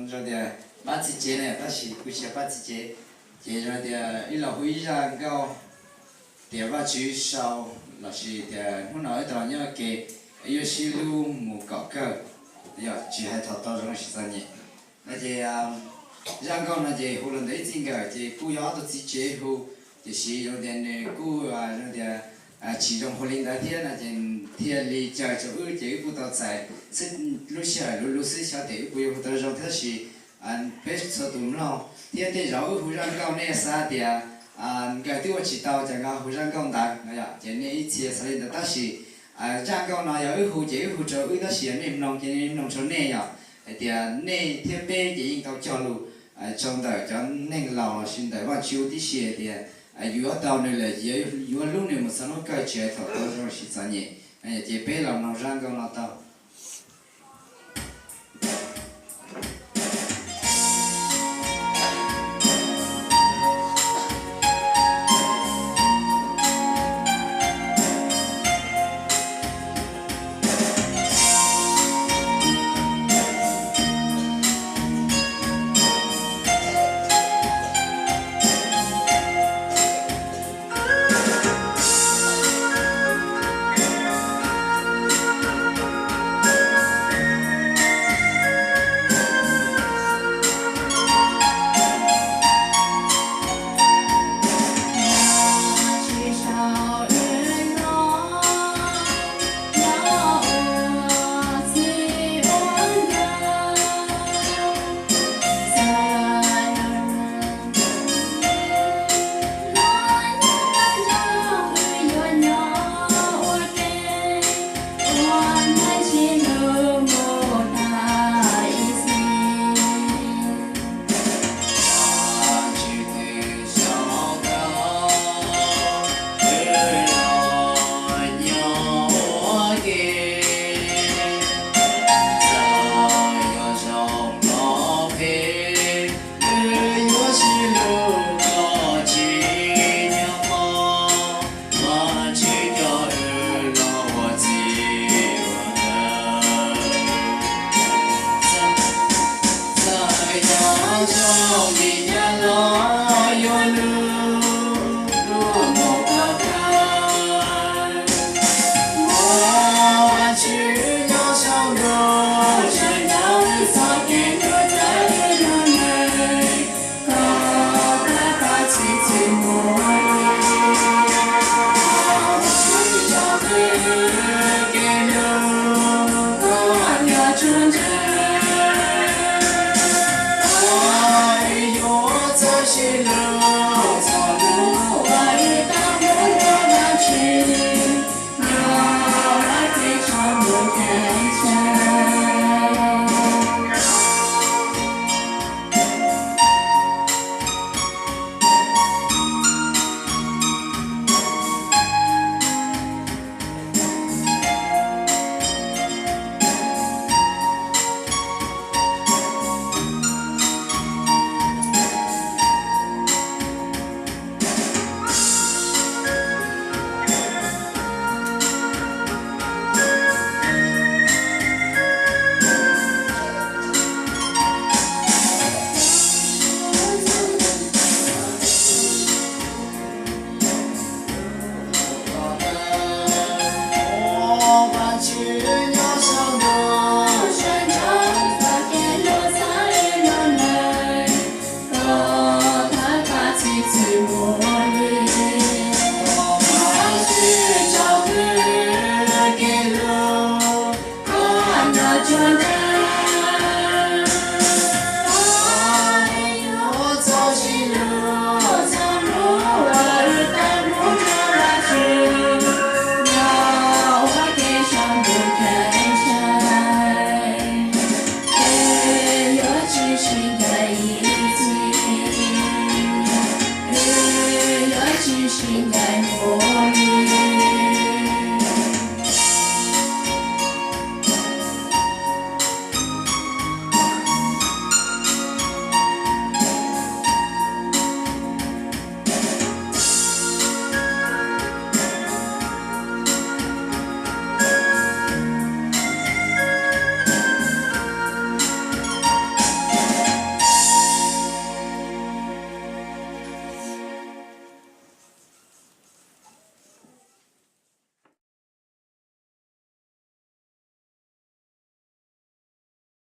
Zoo tias pab txiv tsev ne, tab sis kuv tsis yog pab txiv tsev, ces zoo tias wb los hu ib zaj nkauj tias Vajtswv sau, lossis tias hnub no wb tau los nyob ua ke, wb yuav sib hlub mus kom kawg, yog tsis hais thaum tau zoo sib txom nyem. No ces zaj nkauj no ces hu los ntawm ib txij nkawm ces kuj yog ob tug txiv tsev hu, tiam sis zoo tias nws kuj zoo tias tsis zoo hu li ntawd thiab no ces thiaj li caw rau wb ces wb kuj tau txais xwb, lub sij hawm luv luv xwb xyov tias wb puas yuav hu tau zoo thiab, tab sis peb txhua tus mloog thiab tej zaum wb hu zaj nkauj nej xav tias nkawd twb ua tsis tau ces nkawd hu zaj nkauj ntawd no yom, ces nej ib txhia xav li ntawd tab sis zaj nkauj no yog wb hu ces wb hu rau wb tab sis yog nej mloog ces nej mloog rau nej yom, hais tias nej thiab peb ces yeej tau cog lus rau ntawm cov neeg laus lossis ntawm Vajtswv tib si hais tias yuav tau nws lawm yuav hlub nws mus txog hnub kawg tsis hais thaum tau zoo sib txom nyem. Ces peb los mloog zaj nkauj no tau.